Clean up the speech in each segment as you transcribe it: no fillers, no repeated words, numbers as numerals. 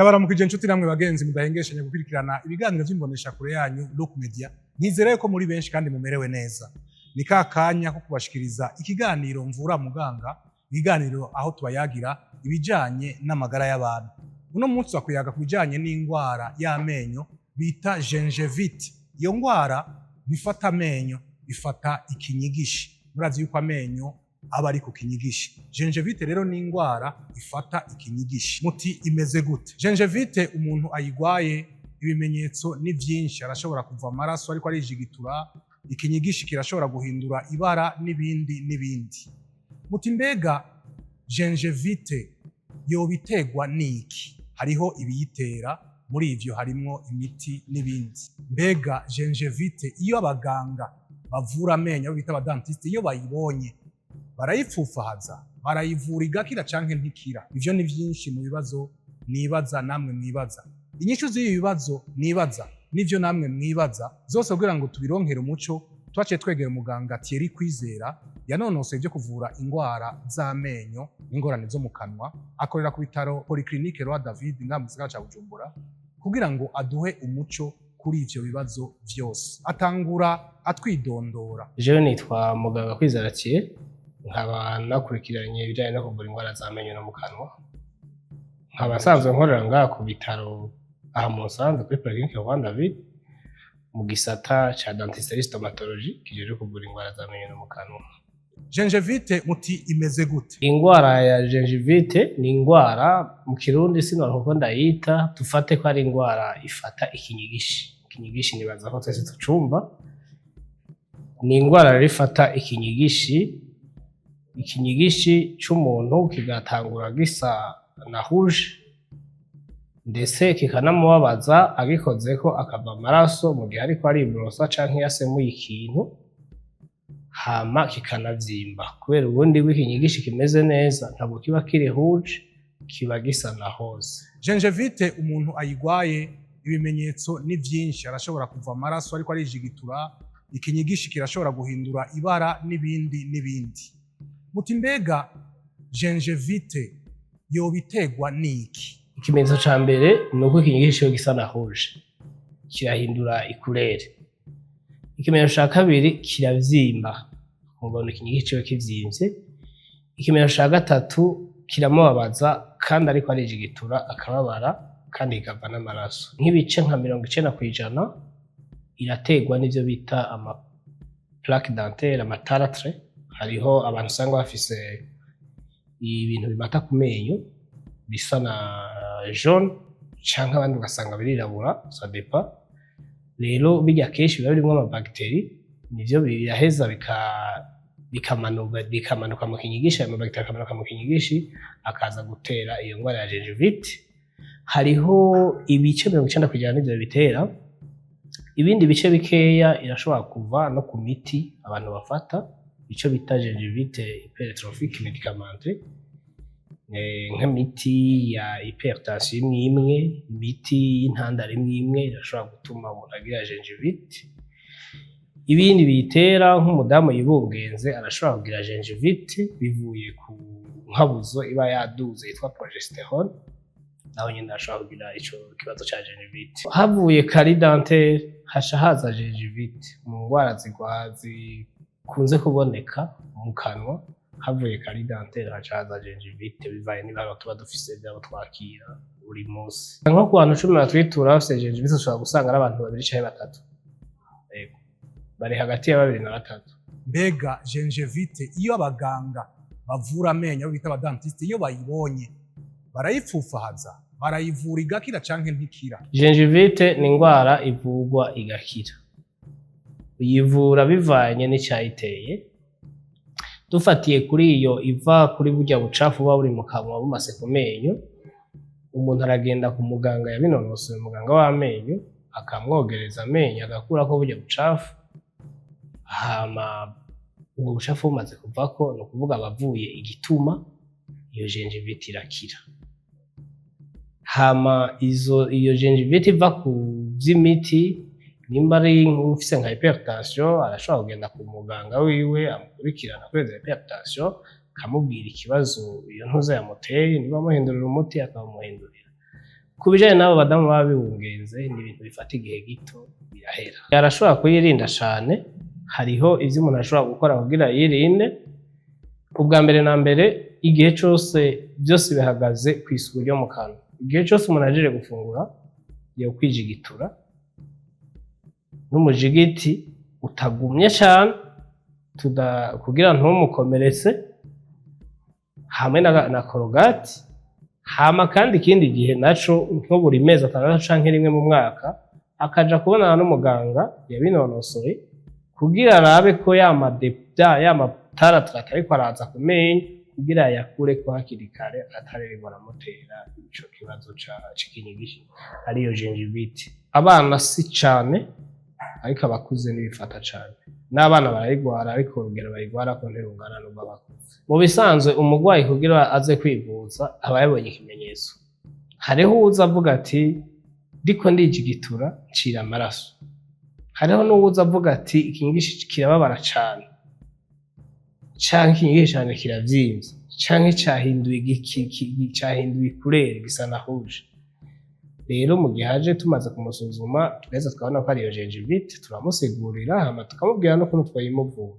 Ndabaramukije inshuti namwe bagenzi mudahengeshanya gukurikirana ibiganiro vy'imboneshakure yanyu Look Media. Nizere ko muri benshi kandi mumerewe neza. Ni ka kanya ko kubashikiriza ikiganiro Mvura Muganga, ikiganiro aho tubayagira ibijanye n'amagara y'abantu. Uno munsi wakuyaga ku bijanye n'ingwara y'amenyo bita gingivite. Iyo ngwara ntifata amenyo, ifata ikinyigishi. Murazi yuko amenyo aba ari ku kinyigishi. Gingivite rero ni ingwara ifata ikinyigishi. Muti imeze gute? Gingivite, umuntu ayigwaye, ibimenyetso ni vyinshi: arashobora kuva amaraso ariko arijigitura, ikinyigishi kirashobora guhindura ibara, n'ibindi n'ibindi. Muti mbega gingivite yoba iterwa n'iki? Hariho ibiyitera, muri ivyo harimwo imiti n'ibindi. Mbega gingivite, iyo abaganga bavura amenyo, abo bita aba dentistes, iyo bayibonye barayipfufahaza, barayivura igakira canke ntikira? Ivyo ni vyinshi mu bibazo nibaza, namwe mwibaza. Inyishu z'ibi bibazo nibaza n'ivyo namwe mwibaza zose, kugira ngo tubironkere umuco, twaciye twegera umuganga Thierry Kwizera, yanonosoye ivyo kuvura ingwara z'amenyo n'ingorane zo mu kanwa, akorera ku bitaro Polyclinique Roi David ngaha mu gisagara ca Bujumbura, kugira ngo aduhe umuco kuri ivyo bibazo vyose. Atangura atwidondora. Jewe nitwa muganga Kwizera Thierry, nkaba nakurikiranye ibijanye no kuvura ingwara z'amenyo no mu kanwa, nkaba nsanzwe nkorera ngaha ku bitaro aha mu Nsanze, kuri Polyclinique Roi David, mu gisata ca dentisterie stomatologie kijejwe kuvura ingwara z'amenyo no mu kanwa. Gingivite muti imeze gute? Ingwara ya gingivite ni ingwara, mu Kirundi sinoronka uko ndayita, dufate ko ari ingwara ifata ikinyigishi. Ikinyigishi nibaza ko twese tucumva. Ni ingwara rero ifata ikinyigishi, ikinyigishi c'umuntu kigatangura gisa na rouge, ndetse kikanamubabaza agikozeko, akava amaraso mu gihe ariko ariborosa canke iyo asemuye ikintu, hama kikanavyimba. Kubera ubundi bw'ikinyigishi kimeze neza ntabwo kiba kiri rouge, kiba gisa na rose. Gingivite, umuntu ayigwaye, ibimenyetso ni vyinshi: arashobora kuva amaraso ariko arijigitura, ikinyigishi kirashobora guhindura ibara, n'ibindi n'ibindi. Muti mbega gingivite yoba iterwa n'iki? Ikimenyetso ca mbere ni uko ikinyigishi ciwe gisa na rouge, kirahindura i couleur. Ikimenyetso ca kabiri, kiravyimba, ubona ikinyigishi ciwe kivyimbye. Ikimenyetso ca gatatu, kiramubabaza kandi ariko arijigitura akababara, kandi kikava n'amaraso. Nk'ibice nka 90% iraterwa n'ivyo bita ama plaque dentaire, ama tartre. Hariho abantu usanga bafise ibintu bimata ku menyo bisa na jaune, canke abandi ugasanga birirabura, ça dépend. Rero birya kenshi biba birimwo ama bactéries, nivyo biraheza bikamanuka mu kinyigishi. Ayo ma bactéries akamanuka mu kinyigishi, akaza gutera iyo ngwara ya gingivite. Hariho ibice 90% nivyo bitera, ibindi bice bikeya irashobora kuva no ku miti abantu bafata, ico bita gingivite hypertrophique médicamenteuse, nk'imiti ya hypertension imwe imwe, imiti y'intandaro imwe imwe irashobora gutuma umuntu agira gingivite. Ibindi biyitera, nk'umudamu yibungenze arashobora kugira gingivite bivuye ku nkabuzo iba yaduze yitwa progestérone, naho nyene arashobora kugira ico kibazo ca gingivite. Havuye carie dentaire haca haza gingivite mu ngwara zikunze kuboneka mu kanwa. Havuye carie dentaire haca haza gingivite, bivanye n'ibiharuro tuba dufise vy'abo twakira buri munsi. Nko ku bantu 10 batwitura bafise gingivite, ushobora gusanga ari abantu babiri canke batatu. Yego, bari hagati ya babiri na batatu. Mbega gingivite, iyo abaganga bavura amenyo, abo bita aba dentistes, iyo bayibonye barayipfufahaza, barayivura igakira canke ntikira? Gingivite ni ingwara ivurwa igakira. Uyivura bivanye n'icayiteye. Dufatiye kuri iyo iva kuri burya bucafu buba buri mu kanwa bumase ku menyo, umuntu aragenda ku muganga yabinonosoye, umuganga w'amenyo, akamwogereza amenyo, agakurako burya bucafu. Hama ubwo bucafu bumaze kuvako, ni ukuvuga abavuye igituma, iyo gingivite irakira. Hama iyo gingivite iva ku vy'imiti, nimba ari ufise nka hypertension, arashobora kugenda ku muganga wiwe amukurikirana kuri izo hypertension, akamubwira ikibazo iyo ntuze yamuteye, niba amuhindurira umuti akawumuhindurira. Ku bijanye n'abo badamu baba bibungenze, ni ibintu bifata igihe gito, birahera. Arashobora kuyirinda cane. Hariho ivyo umuntu ashobora gukora kugira yirinde. Ubwa mbere na mbere, igihe cose, byose bihagaze kw'isuku ryo mu kanwa. Igihe cose umuntu ahejeje gufungura, yokwijigitura n'umujigiti utagumye cane kugira ntumukomeretse, hamwe na Colgate. Hama kandi ikindi gihe naco, nko buri mezi 6 canke rimwe mu mwaka, akaja kubonana n'umuganga yabinonosoye kugira arabe ko ya ma tartre atariko araza ku menyo, kugira yakureko hakiri kare, ataririrwa aramutera ico kibazo c'ikinyigishi, ariyo gingivite. Abana si cane, ariko abakuze ntibifata cane. N'abana barayigwara, ariko urugero bayigwarako ntirungana n'urw'abakuze. Mu bisanzwe, umurwayi kugira aze kwivuza aba yabonye ikimenyetso. Hariho uwuza avuga ati: "Ndiko ndijigitura ncira amaraso." Hariho n'uwuza avuga ati: "Ikinyigishi kirababara cane, canke ikinyigishi canje kiravyimbye, canke cahinduye icouleur, gisa na rouge." Rero mu gihe aje, tumaze kumusuzuma, tugaheza tukabona ko ariyo gingivite, turamusigurira, hama tukamubwira n'ukuntu twayimuvura,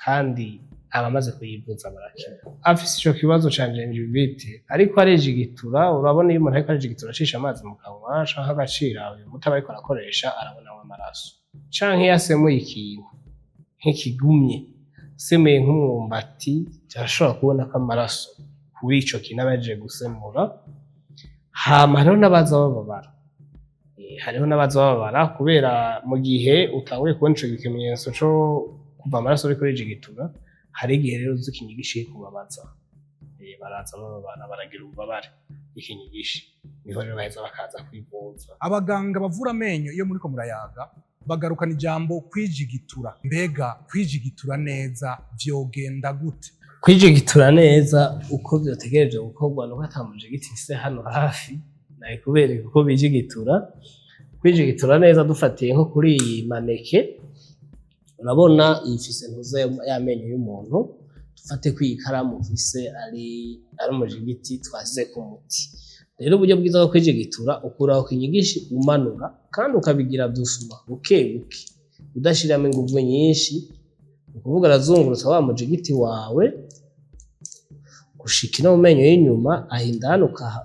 kandi abamaze kuyivuza barakira. Afise ico kibazo ca gingivite ariko arijigitura, urabona iyo umuntu ariko arijigitura acisha amazi mu kanwa canke agacira uyu muti aba ariko arakoresha, arabonamwo amaraso, canke iyo asemuye ikintu nk'ikigumye, asemuye nk'umwumbati, arashobora kubonako amaraso kuri ico kintu aba yahejeje gusemura. Hama hariho n'abaza bababara. Hariho n'abaza bababara kubera mu gihe utanguye kubona ico kimenyetso co kuva amaraso uriko urijigitura, hari igihe rero uzi ikinyigishi kubabaza. Baraza bababara, baragira ububabare bw'ikinyigishi, niho rero baheza bakaza kwivuza. Abaganga bavura amenyo, iyo muriko murayaga bagarukana ijambo kwijigitura. Mbega kwijigitura neza vyogenda gute? Kwijigitura neza uko vyotegerejwe gukorwa, nuko ata mujigiti mfise hano hafi, nari kubereka uko bijigitura. Kwijigitura neza, dufatiye nko kuri iyi mannequin, urabona ifise ntuze y'amenyo y'umuntu. Dufate ko iyi karamu mfise ari umujigiti twasize ku muti. Rero uburyo bwiza bwo kwijigitura, ukuraho kinyigishi umanura, kandi ukabigira doucement, buke buke, udashiramo inguvu nyinshi. Ni ukuvuga arazungurutsa wa mujigiti wawe gushika ino mu menyo y'inyuma aho indani, ukaha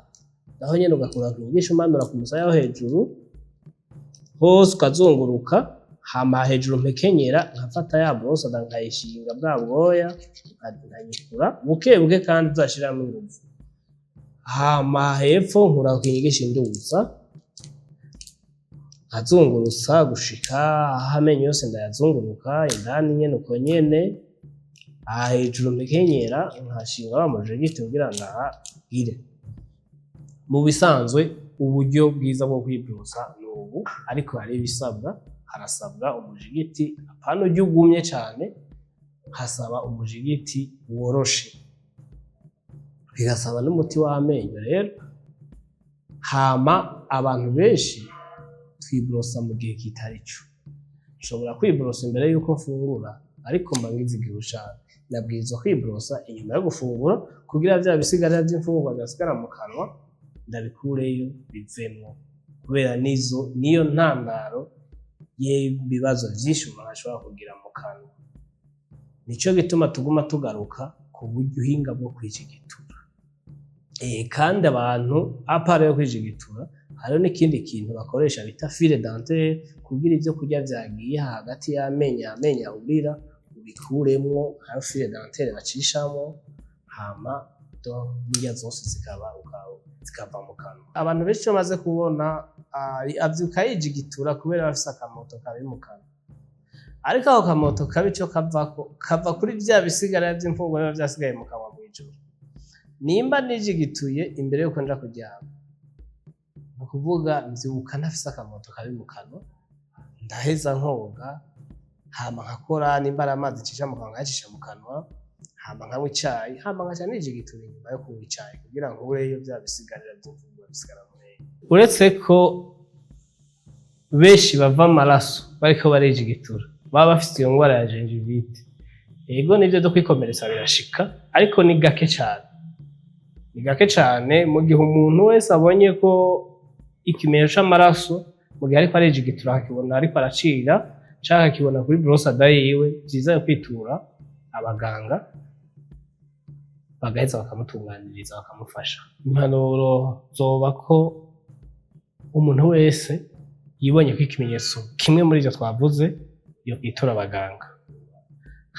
naho nyene ugakura kinyigishi umanura ku musaya wo hejuru hose, ukazunguruka. Hama hejuru mpekenyera, nkafata ya brosse nkayishinga bwa bwoya, nkayikura buke buke kandi udashiramo inguvu. Hama hepfo nkura kinyigishi nduza, nkazungurutsa gushika aho amenyo yose ndayazunguruka indani nyene, uko nyene. Aha hejuru mpekenyera, nkashinga wa mujigiti kugira ndahagire. Mu bisanzwe, uburyo bwiza bwo kwiborosa ni ubu, ariko hari ibisabwa. Harasabwa umujigiti, apana urya ugumye cane, hasaba umujigiti woroshe, bigasaba n'umuti w'amenyo. Rero hama abantu benshi twiborosa mu gihe kitari co. Nshobora kwiborosa imbere yuko mfungura, ariko mba ngize igihu cane. Nabwirizwa kwiborosa inyuma yo gufungura kugira vya bisigarira vy'imfungurwa vyasigara mu kanwa ndabikureyo, bivemwo, kubera nizo niyo ntandaro y'ibibazo vyinshi umuntu ashobora kugira mu kanwa. Nico gituma tuguma tugaruka ku buhinga bwo kwijigitura. Kandi abantu, à part yo kwijigitura, hariho n'ikindi kintu bakoresha bita fil dentaire, kugira ivyo kurya vyagiye hagati y'amenyo, amenyo ahurira, ubikuremwo. Hariho fil dentaire bacishamo, hama indya zose zikava mu kanwa. Abantu benshi bamaze kubona avyuka yijigitura kubera aba afise akamoto kabi mu kanwa, ariko ako kamoto kabi ico kavako, kava kuri vya bisigarira vy'imfungurwa biba vyasigaye mu kanwa mw'ijoro. Nimba nijigituye imbere yuko nja kuryama, ni ukuvuga mvyuka ntafise akamoto kabi mu kanwa. Ndaheza nkoga, hama nkakora, nimba ari amazi ncisha mu kanwa, nkayacisha mu kanwa, hama nkanywa icayi, hama nkaca nijigitura inyuma yo kunywa icayi kugira nkureyo vya bisigarira vy'imfungurwa bisigara mu menyo. Uretse ko benshi bava amaraso bariko barijigitura, baba bafise iyo ngwara ya gingivite. Ego, nivyo vyo kwikomeretsa birashika, ariko ni gake cane, ni gake cane. Mu gihe umuntu wese abonye ko ikimenyetso c'amaraso mu gihe ariko arijigitura, akakibona ariko aracira canke akakibona kuri brosse à dents yiwe, vyiza yo kwitura abaganga, bagaheza bakamutunganiriza, bakamufasha. Impanuro zoba ko umuntu wese yibonye ko ikimenyetso kimwe muri ivyo twavuze, yokwitura abaganga,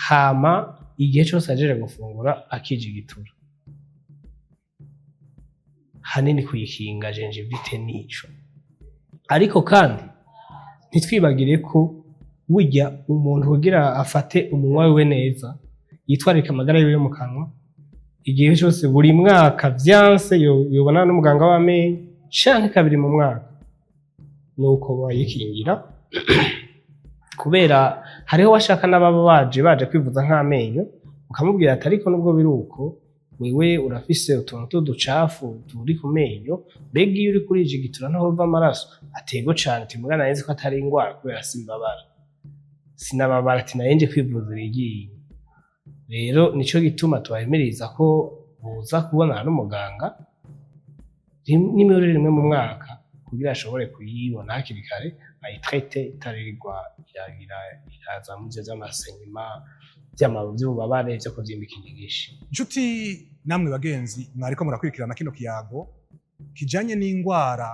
hama igihe cose ahejeje gufungura akijigitura. Hanini kuyikinga gingivite nico. Ariko kandi ntitwibagire ko burya umuntu kugira afate umunwa wiwe neza, yitwararika amagara yiwe yo mu kanwa, igihe cose buri mwaka vyanse yobonana n'umuganga w'amenyo, canke kabiri mu mwaka, nuko bayikingira. Kubera hariho washaka n'ababa baje kwivuza nk'amenyo, ukamubwira ati: "Ariko nubwo biri uko, wewe urafise utuntu tw'uducafu turi ku menyo, mbega iyo uriko urijigitura ntihova amaraso?" Ati: "Ego cane." Ati: "Muga nari nzi ko atari ingwara kubera simbabara, sinababara." Ati: "Nari nje kwivuza iryinyo." Rero nico gituma tubahimiriza ko boza kubonana n'umuganga n'imiburire rimwe mu mwaka, kugira ashobore kuyibona hakiri kare, ayitraite itarirwa iraza mu ivyo vy'amasenyuma, vy'ububabare, vyo kuvyimba ikinyigishi. Inshuti namwe bagenzi mwariko murakurikirana kino kiyago kijanye n'ingwara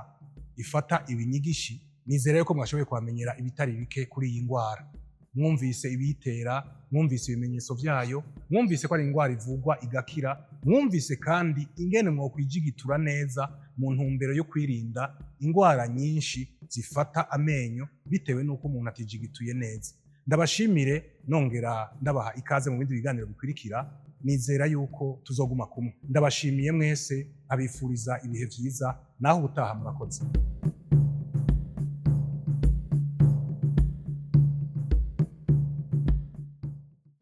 ifata ibinyigishi, nizera yuko mwashoboye kuhamenyera ibitari bike kuri iyi ngwara. Mwumvise ibiyitera, mwumvise ibimenyetso vyayo, mwumvise ko ari ingwara ivugwa igakira, mwumvise kandi ingene mwokwijigitura neza mu ntumbero yo kwirinda ingwara nyinshi zifata amenyo bitewe n'uko umuntu atijigituye neza. Ndabashimire, nongera ndabaha ikaze mu bindi biganiro bikurikira. Nizera yuko tuzoguma kumwe. Ndabashimiye mwese, abifuriza ibihe vyiza. Naho ubutaha, murakoze.